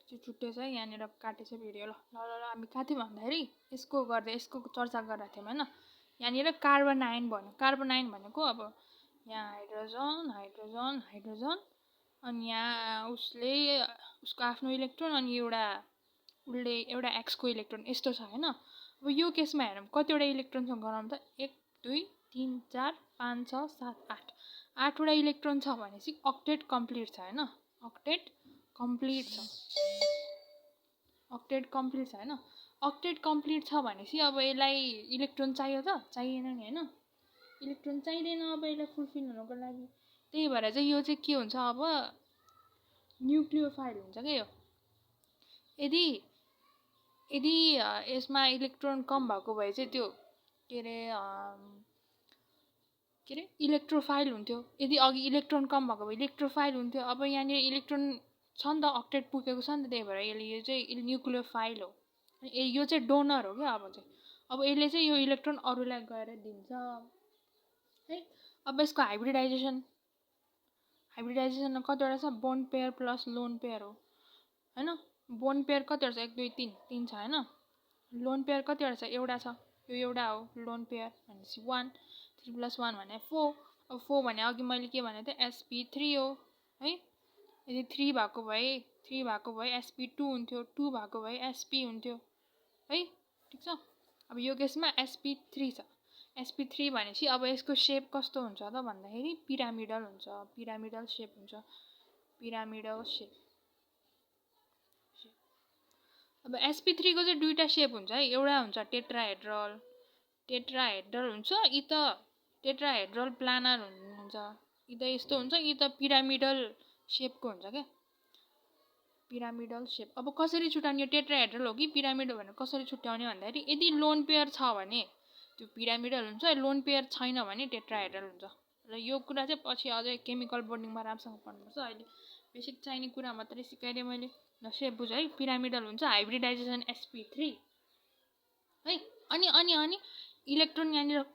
त्यो छुट्टै छ यहाँनिर काटेछ भिडियो ल ल ल हामी कहाँ थियौँ भन्दाखेरि यसको चर्चा गरेको थियौँ होइन यहाँनिर कार्बोनाइन भन्यो कार्बोनाइन भनेको अब यहाँ हाइड्रोजन अनि यहाँ उसको आफ्नो इलेक्ट्रोन अनि एउटा एक्सको इलेक्ट्रोन यस्तो छ होइन अब यो केसमा हेरौँ कतिवटा इलेक्ट्रोनसँग गराउँ त 1 2 3 4 5 6 7 8 8वटा इलेक्ट्रोन छ भनेपछि अक्टेट कम्प्लिट छ होइन अक्टेट कम्प्लिट छ होइन अक्टेट कम्प्लिट छ भनेपछि अब यसलाई इलेक्ट्रोन चाहियो त चाहिएन नि होइन इलेक्ट्रोन चाहिँदैन अब यसलाई फुलफिल हुनको लागि त्यही भएर चाहिँ यो चाहिँ के हुन्छ अब न्युक्लियोफाइल हुन्छ क्या यो यदि यसमा इलेक्ट्रोन कम भएको भए चाहिँ त्यो के अरे इलेक्ट्रोफाइल हुन्थ्यो यदि अघि इलेक्ट्रोन कम भएको भए इलेक्ट्रोफाइल हुन्थ्यो अब यहाँनिर इलेक्ट्रोन छ नि त अक्टेट पुगेको छ नि त त्यही भएर यो चाहिँ न्युक्लियोफाइल हो यो चाहिँ डोनर हो क्या अब यसले चाहिँ यो इलेक्ट्रोन अरूलाई गएर दिन्छ है अब यसको हाइब्रिडाइजेसन कतिवटा छ bone pair plus lone pair हो होइन बोन पेयर कतिवटा छ 1 2 3 3 छ होइन लोन पेयर कतिवटा छ एउटा छ यो एउटा हो लोन पेयर भनेपछि 1 3 + 1 भने 4 अब 4 भने अघि मैले के भनेको थिएँ sp3 हो है यदि 3 भएको भए sp2 हुन्थ्यो 2 भएको भए sp हुन्थ्यो है ठिक छ अब यो केसमा sp3 छ sp3 भनेपछि अब यसको शेप कस्तो हुन्छ त भन्दाखेरि पिरामिडल हुन्छ पिरामिडल शेप अब sp3 को चाहिँ दुईटा शेप हुन्छ है एउटा हुन्छ टेट्राहेड्रल हुन्छ कि त टेट्राहेड्रल प्लानर हुन्छ कि त यस्तो हुन्छ कि त पिरामिडल शेपको हुन्छ क्या पिरामिडल शेप अब कसरी छुट्याउने यो टेट्राहेड्रल हो कि पिरामिड हो भनेर कसरी छुट्याउने भन्दाखेरि यदि लोन पेयर छ भने त्यो पिरामिडल हुन्छ लोन पेयर छैन भने टेट्राहेड्रल हुन्छ र यो कुरा चाहिँ पछि अझै केमिकल बोन्डिङमा राम्रोसँग पढ्नुपर्छ अहिले बेसिक चाहिने कुरा मात्रै सिकाइदिएँ मैले ल शेप बुझ है पिरामिडल हुन्छ हाइब्रिडाइजेसन sp3 है अनि इलेक्ट्रोन यहाँनिर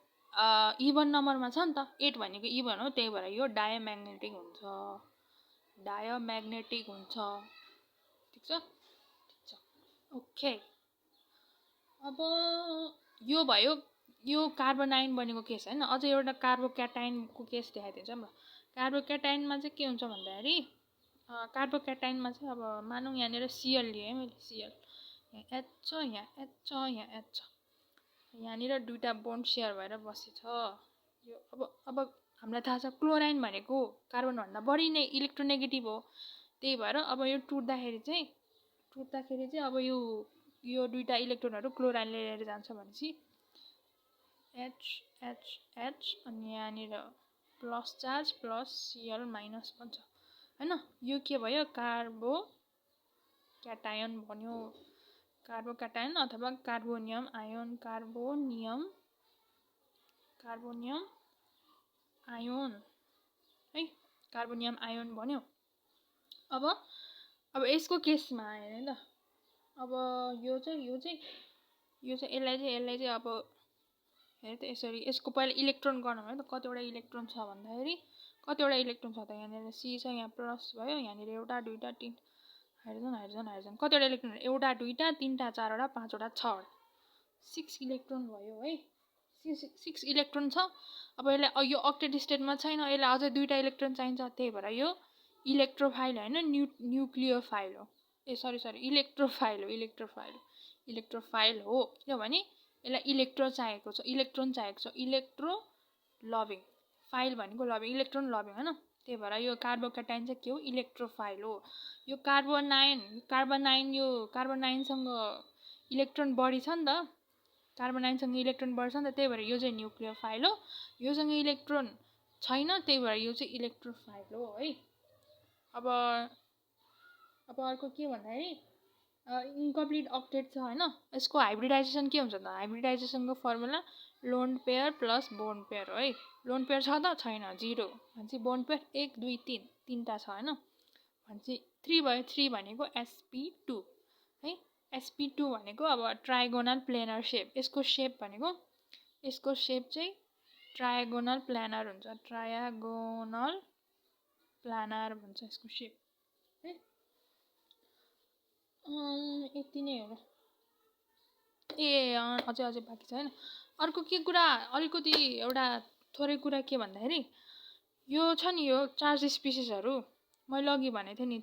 इभन नम्बरमा छ नि त 8 भनेको इभन हो त्यही भएर यो डायम्याग्नेटिक हुन्छ ठिक छ ओके अब यो भयो यो कार्बोनाइन बनेको केस होइन अझै एउटा कार्बोक्याटाइनको केस देखाइदिन्छु ल कार्बोक्याटाइनमा चाहिँ के हुन्छ भन्दाखेरि कार्बोक्याटाइनमा चाहिँ अब मानौँ यहाँनिर सिएल लिएँ है मैले सिएल यहाँ एच छ यहाँ एच छ यहाँ एच छ यहाँनिर दुईटा बोन्ड सेयर भएर बसेछ यो अब हामीलाई थाहा छ क्लोराइन भनेको कार्बनभन्दा बढी नै इलेक्ट्रोनेगेटिभ हो त्यही भएर अब यो टुट्दाखेरि चाहिँ अब यो दुईटा इलेक्ट्रोनहरू क्लोराइनले लिएर जान्छ भनेपछि एच अनि यहाँनिर plus charge plus Cl minus भन्छ होइन यो के भयो कार्बोक्याटायन बन्यो कार्बोक्याटायन अथवा कार्बोनियम आयोन है कार्बोनियम आयोन बन्यो अब यसको केसमा आयो नि त अब यो चाहिँ यसलाई चाहिँ अब हेर त यसरी यसको पहिला इलेक्ट्रोन गरौँ है त कतिवटा इलेक्ट्रोन छ भन्दाखेरि कतिवटा इलेक्ट्रोन छ त यहाँनिर सी छ यहाँ प्लस भयो यहाँनिर एउटा दुईटा तीन हाइड्रोजन कतिवटा इलेक्ट्रोन एउटा दुईटा तीनटा चारवटा पाँचवटा छवटा 6 इलेक्ट्रोन भयो है 6 इलेक्ट्रोन छ अब यसलाई यो अक्टेट स्टेटमा छैन यसलाई अझै दुईटा इलेक्ट्रोन चाहिन्छ त्यही भएर यो इलेक्ट्रोफाइल होइन न्युक्लियोफाइल हो सरी इलेक्ट्रोफाइल हो किनभने यसलाई इलेक्ट्रोन चाहिएको छ इलेक्ट्रो लभिङ फाइल भनेको लभिङ इलेक्ट्रोन लभिङ होइन त्यही भएर यो कार्बोक्याटाइन चाहिँ के हो इलेक्ट्रोफाइल हो यो कार्बोनाइनसँग इलेक्ट्रोन बढी छ नि त त्यही भएर यो चाहिँ न्युक्लियोफाइल हो योसँग इलेक्ट्रोन छैन त्यही भएर यो चाहिँ इलेक्ट्रोफाइल हो है अब अर्को के भन्दाखेरि इन्कम्प्लिट अक्टेट छ होइन यसको हाइब्रिडाइजेसन के हुन्छ त हाइब्रिडाइजेसनको formula lone pair plus bond pair हो है लोन पेयर छ त छैन 0 भनेपछि बोन पेयर 1 2 3 तीनटा छ होइन भनेपछि 3 भयो 3 भनेको sp2 है sp2 भनेको अब ट्रायगोनल प्लेनर सेप यसको सेप चाहिँ ट्रायगोनल प्लानर हुन्छ ट्रायगोनल प्लानर भन्छ यसको सेप है यति नै हो अझै बाँकी छ होइन। अर्को के कुरा अलिकति एउटा थोरै कुरा के भन्दाखेरि यो छ नि यो चार्ज स्पिसिसहरू मैले अघि भनेको थिएँ नि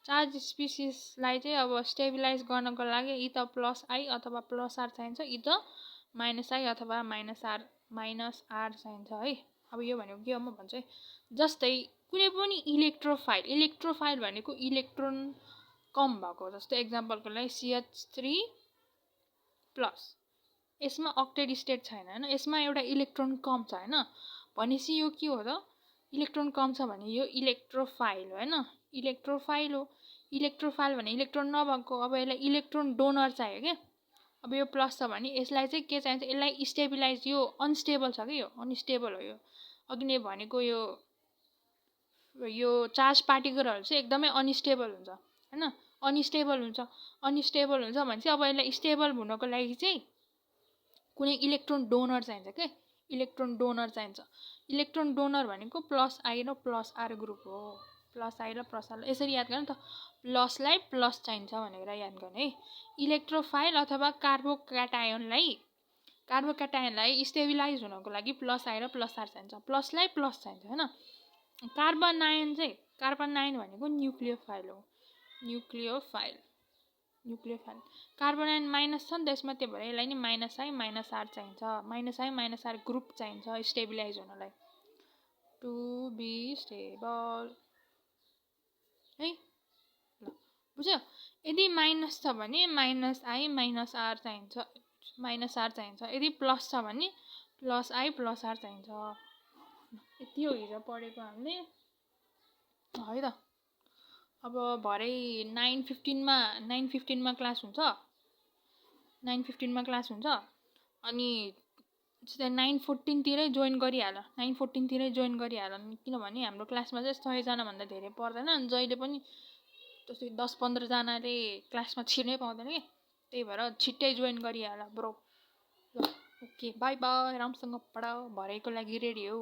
चार्ज स्पिसिसलाई चाहिँ अब स्टेबिलाइज गर्नको लागि इ त प्लस आई अथवा प्लस आर चाहिन्छ इ त माइनस आई अथवा माइनस आर चाहिन्छ है। अब यो भनेको के हो म भन्छु है। जस्तै कुनै पनि इलेक्ट्रोफाइल भनेको इलेक्ट्रोन कम भएको जस्तै एक्जाम्पलको लागि CH3 प्लस यसमा अक्टेट स्टेट छैन होइन यसमा एउटा इलेक्ट्रोन कम छ होइन भनेपछि यो के हो त इलेक्ट्रोन कम छ भने यो इलेक्ट्रोफाइल हो होइन इलेक्ट्रोफाइल हो। इलेक्ट्रोफाइल भने इलेक्ट्रोन नभएको अब यसलाई इलेक्ट्रोन डोनर चाहियो क्या। अब यो प्लस छ भने यसलाई चाहिँ के चाहिन्छ यसलाई स्टेबिलाइज यो अनस्टेबल छ कि यो अनस्टेबल हो यो अघि नै भनेको यो चार्ज पार्टिकलहरू चाहिँ एकदमै अनस्टेबल हुन्छ होइन अनस्टेबल हुन्छ भने चाहिँ अब यसलाई स्टेबल हुनको लागि चाहिँ कुनै इलेक्ट्रोन डोनर चाहिन्छ के इलेक्ट्रोन डोनर चाहिन्छ। इलेक्ट्रोन डोनर भनेको प्लस आई र प्लस आर ग्रुप हो प्लस आई र प्लस आर यसरी याद गर्नु त प्लसलाई प्लस चाहिन्छ भनेर याद गर्ने है। इलेक्ट्रोफाइल अथवा कार्बोक्याटायनलाई स्टेबिलाइज हुनको लागि प्लस आई र प्लस आर चाहिन्छ प्लसलाई प्लस चाहिन्छ होइन। कार्बन आयन भनेको न्युक्लियोफाइल हो न्युक्लियोफाइल कार्बन आयन माइनस छ नि त यसमा त्यही भएर यसलाई नि माइनस आई माइनस आर चाहिन्छ माइनस आर ग्रुप चाहिन्छ स्टेबिलाइज हुनलाई टु बी स्टेबल है ल बुझ्यो। यदि माइनस छ भने माइनस आई माइनस आर चाहिन्छ यदि प्लस छ भने प्लस आई प्लस आर चाहिन्छ। यति हो हिजो पढेको हामीले है त। अब भरे 9:15 क्लास हुन्छ 9:15 क्लास हुन्छ अनि 9:14 तिरै जोइन गरिहाल 9:14 तिरै जोइन गरिहाल किनभने हाम्रो क्लासमा चाहिँ 100 जनाभन्दा धेरै पर्दैन जहिले पनि त्यस्तै 10-15 जनाले क्लासमा छिर्नै पाउँदैन कि त्यही भएर छिट्टै जोइन गरिहाल ब्रो ल ओके बाई बाई राम्रोसँग पढ भरेको लागि रेडी हो।